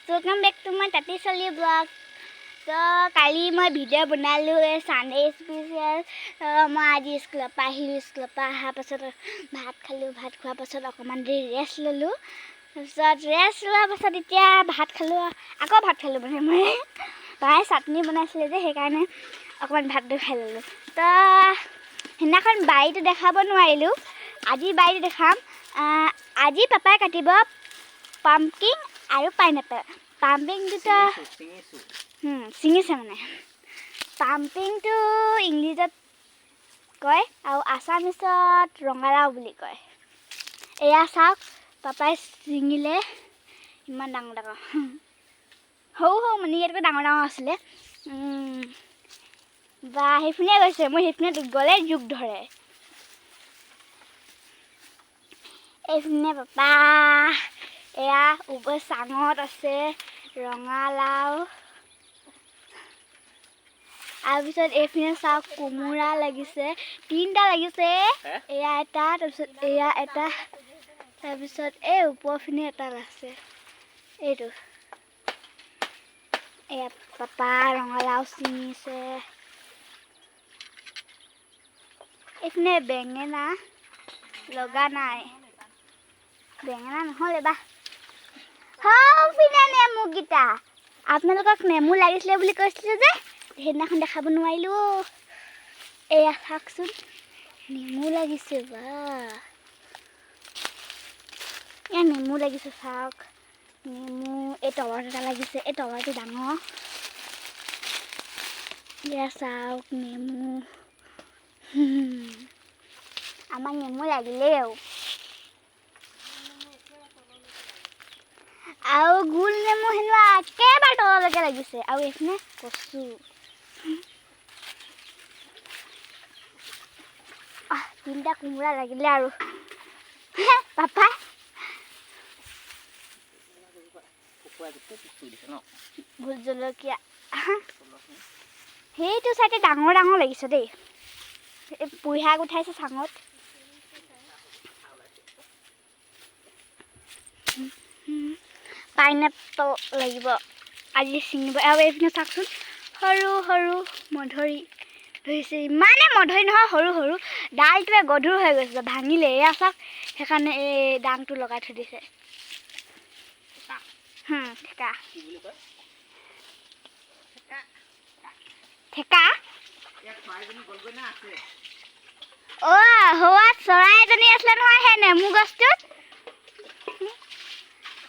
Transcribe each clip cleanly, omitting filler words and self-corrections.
Welcome back to my তাঁতি ছোৱালী blog. তো কালি মই ভিডিঅ' বনালোঁ, এই ছানডে স্পেচিয়েল। মই আজি স্কুলৰ পৰা আহিলোঁ। স্কুলৰ পৰা অহাৰ পাছত ভাত খালোঁ। ভাত খোৱাৰ পাছত অকণমান দেৰি ৰেষ্ট ল'লোঁ। তাৰপিছত ৰেষ্ট লোৱাৰ পাছত এতিয়া ভাত খালোঁ, আকৌ ভাত খালোঁ। মানে মই বায়ে চাটনি বনাইছিলে যে, সেইকাৰণে অকণমান ভাতটো খাই ল'লোঁ। তো সেইদিনাখন বাৰীটো দেখাব নোৱাৰিলোঁ, আজি বাৰীটো দেখাম। আজি পাপাই কাটিব পাম্পকিং আৰু পাইনএপেল। পাম্পকিংটোতো ছিঙিছোঁ। ছিঙিছে। মানে পাম্পকিংটো ইংলিছত কয় আৰু আছামিছত ৰঙালাও বুলি কয়। এয়া চাওক, পাপাই ছিঙিলে। ইমান ডাঙৰ ডাঙৰ, সৰু সৰু, মানে ইয়াতকৈ ডাঙৰ ডাঙৰ আছিলে। বা সেইপিনে গৈছে। মই সেইপিনে গ'লে জোক ধৰে। এইপিনে পাপা এয়া ওপৰ চাঙত আছে ৰঙালাও। তাৰপিছত এইপিনে চাওক, কোমোৰা লাগিছে, তিনিটা লাগিছে। এয়া এটা, তাৰপিছত এয়া এটা, তাৰপিছত এই ওপৰ পিনে এটা আছে এইটো। এয়া পাপা ৰঙালাও ছিঙিছে। এইপিনে বেঙেনা লগা নাই, বেঙেনা নহ'লে বা। সৌপিনে নেমুকেইটা, আপোনালোকক নেমু লাগিছিলে বুলি কৈছিলোঁ যে, সেইদিনাখন দেখাব নোৱাৰিলোঁ। এয়া চাওকচোন, নেমু লাগিছে বা। এয়া নেমু লাগিছে, চাওক নেমু। এই তলত এটা লাগিছে, এই তলৰটো ডাঙৰ। এয়া চাওক নেমু। আমাৰ নেমু লাগিলেই আৰু। আৰু গোল নেমু হেনো একেবাৰে তললৈকে লাগিছে। আৰু এইপিনে কচু। তিনিটা কোমোৰা লাগিলে আৰু পাপা। ভোট জলকীয়া সেইটো চাইডে ডাঙৰ ডাঙৰ লাগিছে দেই। এই পুই শাক উঠাইছে চাঙত। পাইনএপল লাগিব, আজি ছিঙিব। আৰু এইপিনে চাওকচোন, সৰু সৰু মধুৰি ধৰিছে। ইমানে মধুৰি নহয়, সৰু সৰু ডালটোৱে গধুৰ হৈ গৈছে, ভাঙিলে। এয়া চাওক, সেইকাৰণে এই ডাংটো লগাই থৈ দিছে। ঠেকা ঠেকা। অ' হোৱাত চৰাই এজনী আছিলে নহয় সেই নেমু গছটোত।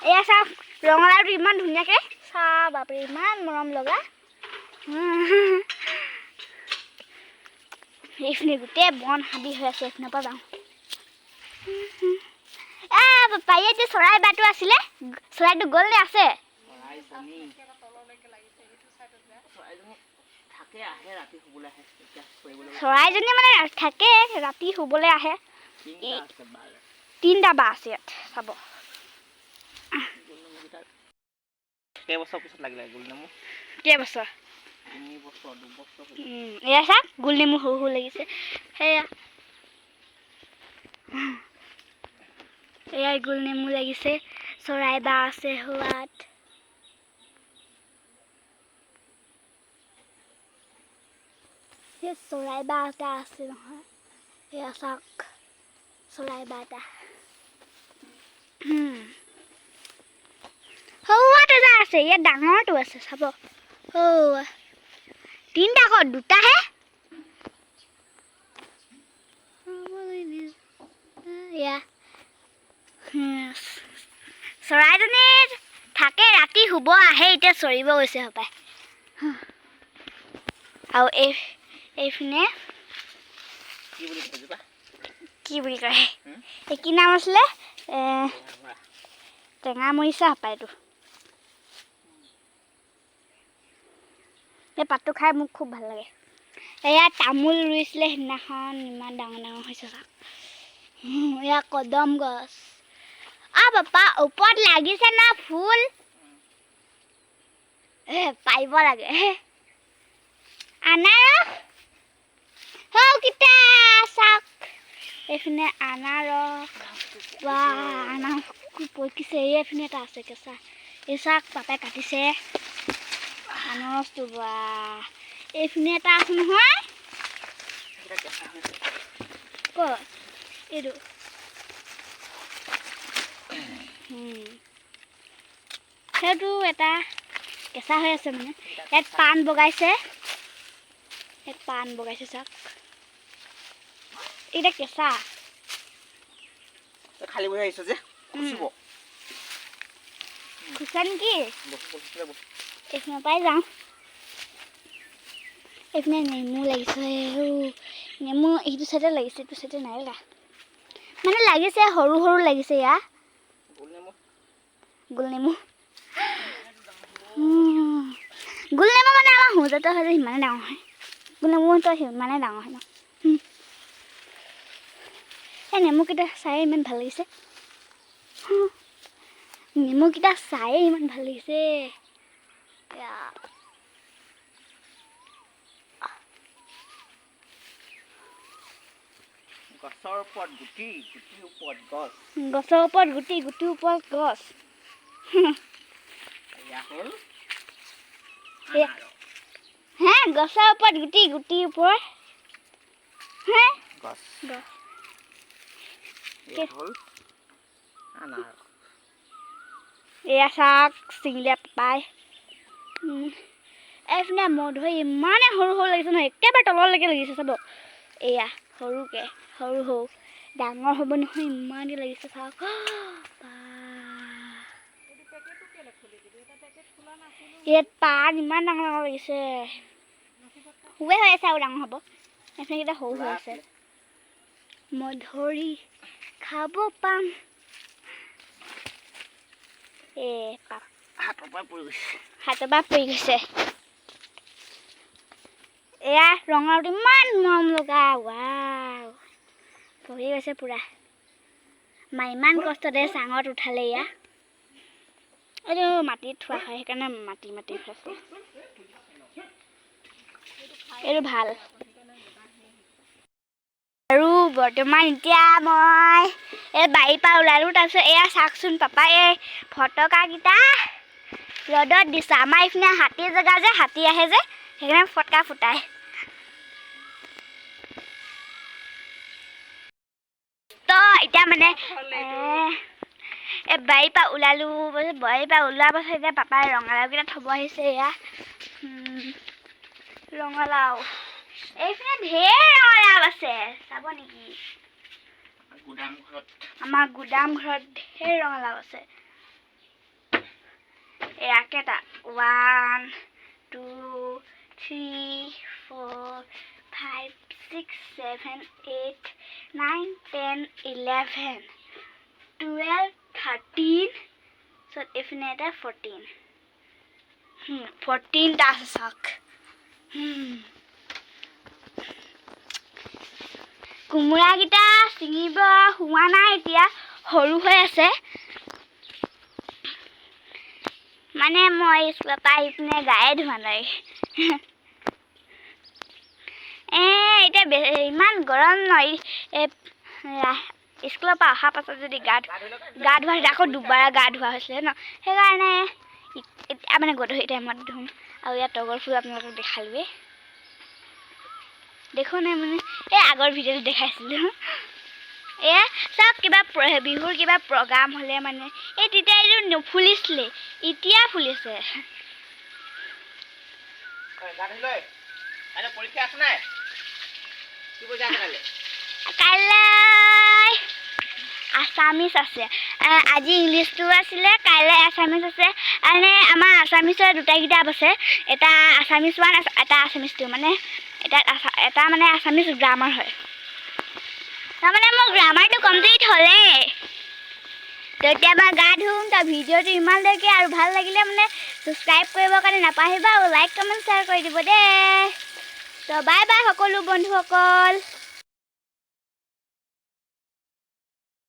এয়া চাওক, ৰঙালাওটো ইমান ধুনীয়াকৈ চা, বাপৰে, ইমান মৰম লগা। এইপিনে গোটেই বন হাবি হৈ আছে, এইপিনৰ পৰা যাওঁ। এ পাপা, ইয়াত যে চৰাই বাটো আছিলে, চৰাইটো গ'ল নে আছে? চৰাইজনী মানে থাকে, ৰাতি শুবলৈ আহে। তিনিটা বা আছে ইয়াত, চাব। কেইবছৰ? এয়া চাওক, গোল নেমু সৰু সৰু লাগিছে। সেয়া এয়া গোল নেমু লাগিছে। চৰাই বাহ আছে হোৱাত। সেই চৰাই বাহ এটা আছে নহয়, এয়া চাওক, চৰাই বাহ এটা। সৌৱাত এটা আছে, ইয়াত ডাঙৰটো আছে, চাব। সৌৱা তিনিটা আকৌ দুটাহে। এয়া চৰাইজনী থাকে, ৰাতি শুব আহে, এতিয়া চৰিব গৈছে হপায়। আৰু এইপিনে কি বুলি কয়, এই কি নাম আছিলে, টেঙা মৰিচা হপায় এইটো। এই পাতটো খাই মোক খুব ভাল লাগে। এয়া তামোল ৰুইছিলে সেইদিনাখন, ইমান ডাঙৰ ডাঙৰ হৈছে চাওক। এয়া কদম গছ। পাপা, ওপৰত লাগিছে না ফুল, এ পাৰিব লাগে। আনাৰস সৌকেইটা চাওক, এইপিনে আনাৰস বা আনাৰস পকিছে। এইপিনে এটা আছে কেঁচা। এই চাওক, পাপাই কাটিছে আনাৰসটো। বা, এইপিনে এটা আছে নহয়। সেইকেইটা কেঁচা হৈ আছে। ক'ত? এইটো সেইটো এটা কেঁচা হৈ আছে। মানে ইয়াত পাণ বগাইছে, ইয়াত পাণ বগাইছে। চাওক, এইকেইটা কেঁচা। তই খালী বহি আহিছ যে, খুচিব। খুচা নেকি? বহ, বহ, বহ। এইপিনৰ পৰাই যাওঁ। এইপিনে নেমু লাগিছে। ঔ, নেমু এইটো চাইডে লাগিছে, এইটো চাইডে নাই লগা। মানে লাগিছে, সৰু সৰু লাগিছে। ইয়াৰ গোল নেমু। গোল নেমু, গোল নেমু মানে আমাৰ সোঁজাতে হয় যে, সিমানে ডাঙৰ হয়। গোল নেমুটো সিমানে ডাঙৰ হয় ন। এই নেমুকেইটা চাই ইমান ভাল লাগিছে। নেমুকেইটা চায়ে ইমান ভাল লাগিছে। এয়া। গছৰ ওপৰত গুটি, গুটিৰ ওপৰত গছ। গছৰ ওপৰত গুটি, গুটিৰ ওপৰত গছ। এয়া হ'ল এয়া। আনাৰস। হে, গছৰ ওপৰত গুটি, গুটিৰ ওপৰত হে গছ। গছ। এয়া হ'ল আনাৰস। এয়া চাওক, ছিঙিলে পাপাই। এইপিনে মধুৰি ইমানে সৰু সৰু লাগিছে নহয়, একেবাৰে তললৈকে লাগিছে। চাব, এয়া সৰুকে, সৰু সৰু, ডাঙৰ হ'ব নহয়। ইমানে লাগিছে, চাওক। বা, ইয়াত পাণ ইমান ডাঙৰ ডাঙৰ লাগিছে। সৰুৱে হৈ আছে আৰু ডাঙৰ হ'ব। এইপিনে সৰু হৈ আছে। মধুৰি খাব পাম। এ পাপ। হাতৰ পৰা পৰি গৈছে। হাতৰ পৰা পৰি গৈছে। এয়া ৰঙালাওটো ইমান মৰম লগা। ৱাও, পৰি গৈছে পুৰা। মা ইমান কষ্টতে চাঙত উঠালে। এয়া এইটো মাটিত থোৱা হয়, সেইকাৰণে মাটি মাটি হৈছে। এইটো ভাল। আৰু বৰ্তমান এতিয়া মই এই বাৰীৰ পৰা ওলালোঁ। তাৰপিছত এয়া চাওকচোন, পাপাই এই ফটকাকেইটা ৰ'দত দিছে। আমাৰ এইপিনে হাতী জেগা যে, হাতী আহে যে, সেইকাৰণে ফটকা ফুটায়। তো এতিয়া মানে এই বাৰীৰ পৰা ওলালোঁ। বাৰীৰ পৰা ওলোৱাৰ পাছত এতিয়া পাপাই ৰঙালাওকেইটা থ'ব আহিছে। এয়া ৰঙালাও, এইপিনে ঢেৰ ৰঙালাও আছে, চাব নেকি? গুদাম ঘৰত। আমাৰ গুদাম ঘৰত ঢেৰ ৰঙালাও আছে। এয়া কেইটা? 1, 2, 3, 4, 5, 6, 7, 8, 9, 10, 11, 12, 13, পিছত এইপিনে এটা 14। 14টা আছে, চাওক। কোমোৰাকেইটা ছিঙিব হোৱা নাই, এতিয়া সৰু হৈ আছে। মানে মই স্কুলৰ পৰা আহি পিনে গায়ে ধোৱা নাই। এতিয়া ইমান গৰম ন। স্কুলৰ পৰা অহাৰ পাছত যদি গা ধোৱা, আকৌ দুবাৰ গা ধোৱা হৈছিলে ন, সেইকাৰণে এতিয়া মানে গধূলি টাইমত ধুম। আৰু ইয়াত তগৰ ফুল আপোনালোকক দেখালোৱেই দেখো নাই, মানে এই আগৰ ভিডিঅ'টো দেখাইছিলোঁ। এয়া চাওক, কিবা বিহুৰ কিবা প্ৰগ্ৰাম হ'লে মানে এই তেতিয়া এইটো নুফুলিছিলে, এতিয়া ফুলিছে। গা ধুই লৈ। কাইলৈ পৰীক্ষা আছে নাই? কি পৰীক্ষা আছে কাইলৈ? কাইলৈ আছামিজ আছে। আজি ইংলিছটো আছিলে, কাইলৈ আছামিজ আছে। মানে আমাৰ আছামিজৰ দুটা কিতাপ আছে, এটা আছামিজ 1, এটা আছামিজ 2। মানে এটা মানে আছামিজ গ্ৰামাৰ হয়। তাৰমানে মোৰ গ্ৰামাৰটো কমপ্লিট হ'লেই। তো এতিয়া মই গা ধুম। তো ভিডিঅ'টো ইমানলৈকে। আৰু ভাল লাগিলে মানে ছাবস্ক্ৰাইব কৰিবৰ কাৰণে নাপাহৰিবা আৰু লাইক, কমেণ্ট, শ্বেয়াৰ কৰি দিব দেই। তো বাই বাই সকলো বন্ধুসকল।